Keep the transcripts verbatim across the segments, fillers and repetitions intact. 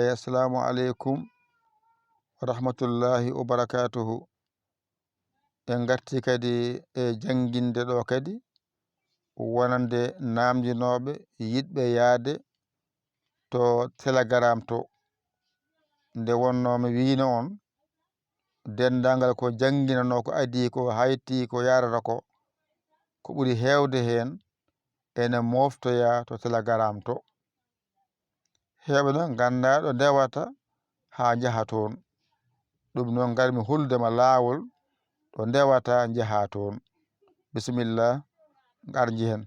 Assalamu aleykum wa rahmatullahi wa barakatuhu. En ngarti kadi e jannginde ɗo kadi, wonande naamndinooɓe yiɗɓe yahde to Telegram to. Nde wonnoo mi wiyno on, denndaangal ko jannginanoo, ko adii, ko hayti, ko yahrata ko, ko ɓuri heewde heen ene mooftoyaa to Telegram to. Heewɓe noon nganndaa ɗo ndewata haa njaha toon. Ɗum noon ngarmi hollude ma laawol ɗo ndewata njaha toon. Bisimilla, ngar njihen.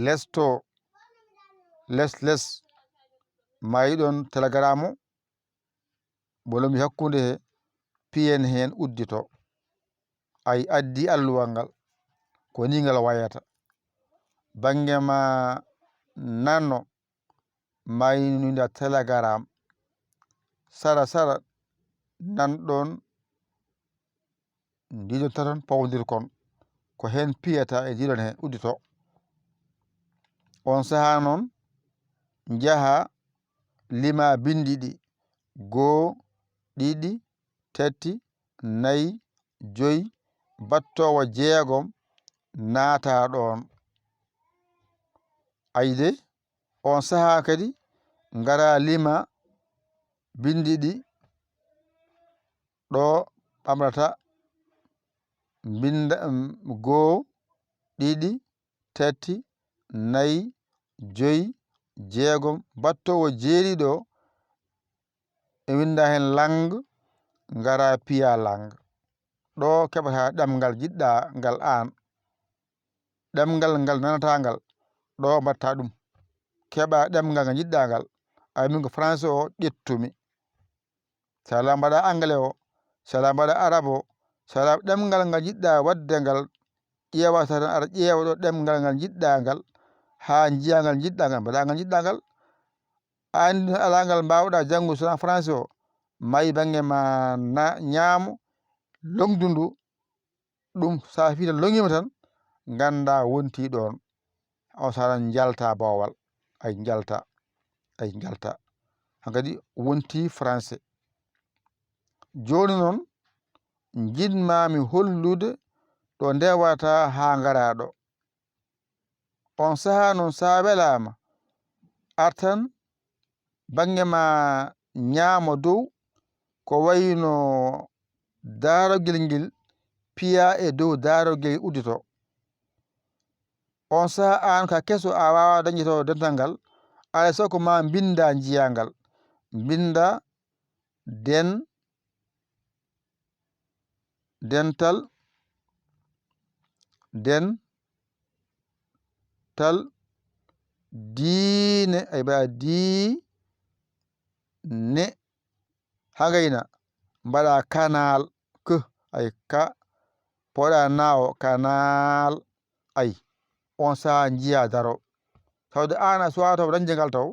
Les to, les les, ma yiɗon Telegram o, mbo lomi hakkunde he, piyen heen uddito. Ay addi alluwal ngal, ko ni ngal wayata. Bannge ma nano, maynida Telegram. Sara sara, nan ɗon, ndiɗon taton pawdir kon. Ko heen piyata e ndiɗon he uddito. On sahaa noon, njaha lima binndi ɗi, goo, ɗiɗi, tati, nayi, joyi, battoowo jeegom, naata ɗoon. Ayde, on sahaa kadi, ngara lima binndi ɗi, ɗo ɓamrata, mbinnda, mm, goo, ɗiɗi, tati, nayi, joyi, jeegom, battoowo jeeɗiɗo, e winnda heen lang, ngara piya lang. Ɗo keɓata ɗemngal njiɗɗaa ngal aan. Ɗemngal ngal nanataa ngal, ɗo mbaɗta ɗum. Keɓa ɗemngal ngal njiɗɗaa ngal. Ay min ko français o ƴettumi. So alaa mbaɗa anglais o, so alaa mbaɗa arabe o, so alaa ɗemngal ngal njiɗɗaa waɗde ngal, ƴeewata tan, aɗa ƴeewa ɗo ɗemngal ngal njiɗɗaa ngal, haa njiyaa ngal njiɗɗaa ngal, mbaɗa ngal njiɗɗaa ngal. Aan alaa ngal mbaawɗaa janngude so wonaa français o, mayi bannge ma na-, ñaamo, loŋdu ndu, ɗum so a fii tan loŋiima tan, nganndaa wontii ɗoon. On sahaa njalta boowal, ay njalta, ay njalta. Hankadi wontii français. Jooni noon, njiɗ-maa mi hollude ɗo ndewata haa ngaraa ɗo. On sahaa noon, so a welaama, artan bannge ma ñaamo dow, ko wayno daarogel ngel, piya e dow daarogel uddito. On sahaa aan ka keso, a waawaa dañde to dental ngal, alaa e sago ma mbinnda njiyaa ngal. Mbinnda den, dental, den, tal, diine, ay mbaɗa dii, ne, hagayna, mbaɗa kanaal, k, ay ka, poɗa naawo, kanaal, ay, on sahaa njiyaa daro. Tawde aan a suwaa taw dañde ngal taw,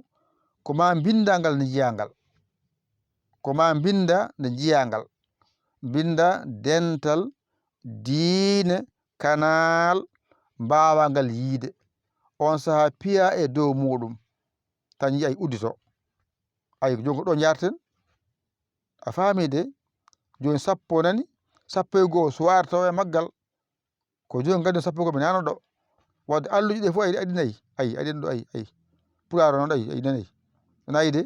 ko ma mbinnda ngal nde njiyaa ngal. Ko ma mbinnda nde njiyaa ngal. Mbinnda dental, diine, kanaal, mbaawaa ngal yiyde. On sahaa piya e dow muuɗum, tan yiya ay uddito. Ay, jooni ko ɗo njaarten. A faamii de? Jooni sappo nani, sappo e goo suwaa taw e maggal. Ko jooni ngadden sappo goo mi nano ɗo. Wadde alluuji ɗe fof ay, aɗi nayi. Ay, aɗi ɗo, ay, ay. Pulaar o noon, ay, ay, nani. Nayi de.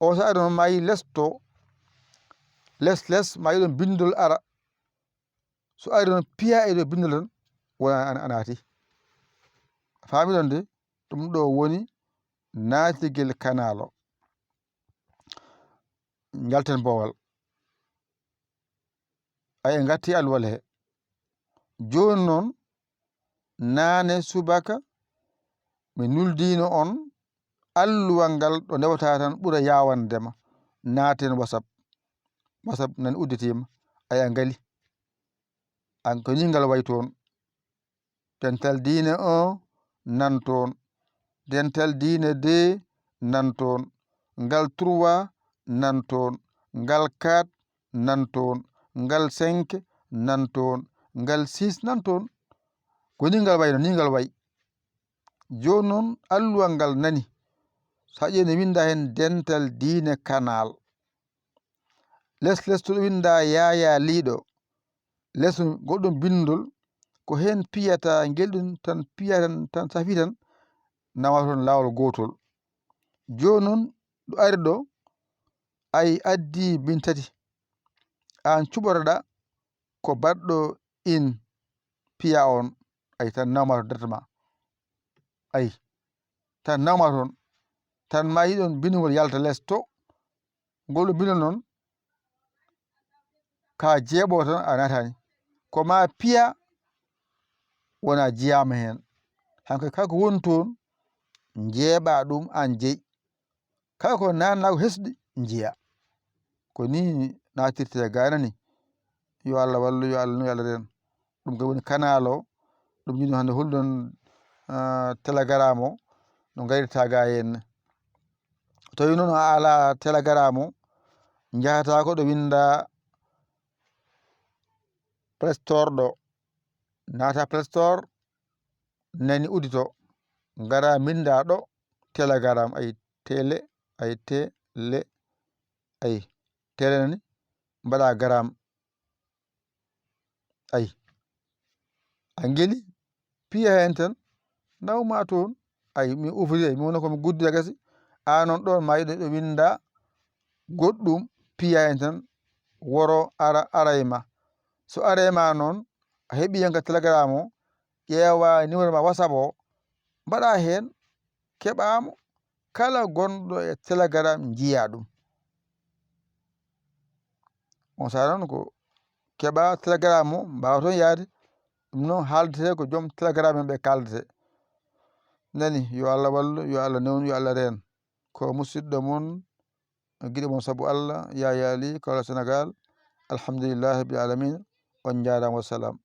O so ari noon, ma yi les to. Les, les, ma yi ɗoon binndol ara. So ari noon, piya e ɗo binndol tan, wona an, a naati. Faami ɗon de, ɗum ɗo woni naatigel kanaal o. Njalten boowal. Ay, en ngartii alluwal he. Jooni noon, naane subaka, mi nuldiino on alluwal ngal ɗo ndewata tan ɓura yaawande ma. Naaten WhatsApp. WhatsApp nan udditiima. Ay, a ngali. An ko nii ngal wayi toon. Dental diine un nan toon. Dental diine deux nan toon. Ngal trois nan toon. Ngal quatre nan toon. Ngal cinq nan toon. Ngal six nan toon. Ko nii ngal wayno, nii ngal wayi. Jooni noon, alluwal ngal nani. So a ƴeewi ne winnda heen dental diine Kanaal. Les les to winnda Yaayaa Liiɗo. Les goɗɗum binndol ko heen piyata ngel ɗum tan piya tan tan safi tan nawa toon laawol gootol. Jooni noon ɗo ari ɗo ay addi bin tati. Aan cuɓotoɗa ko baɗɗo in piya on ay tan nawma toon darta ma. Ay tan nawma toon tan ma yiɗon bindugol yalta les to ngol ɗo bino noon ka jeeɓo tan a natani ko ma piya wona jiyama heen hanko kala ko woni toon jeeɓa ɗum an jeyi kala ko nanna ko hesɗi njiya ko ni natirte gana ni yo allah wallu yo allah no yo allah ren ɗum ko woni kanal o ɗum jini hande holɗon telegram o no gayrita ga henne tawi noon a ala telegram o jahata ko ɗo winda play store ɗo nata play store nani udito gara binda ɗo telegram ay tele ay tele ay tele nani mbaɗa garam ay a ngeli piya heen tan nawma toon ay mi ufri ay mi wona komi guddi a gasi a noon ɗon ma yiɗo ɗo winda goɗɗum piya heen tan woro ara aray ma so aray ma noon a heɓi hen ka telegram o ƴeewa numéro ma whatsapp o mbaɗa heen keɓamo kala gonɗo e telegram njiya ɗum on saaha noon ko keɓa telegram o mbawa toon yaade ɗum noon haaldete ko joom telegram en ɓe kaldete nani yo allah wallu yo allah newnu yo allah reen ko musidɗo mon giɗo mon sabu allah yayali kala sénégal alhamdulillahi rabbil alamin on jarama wassalam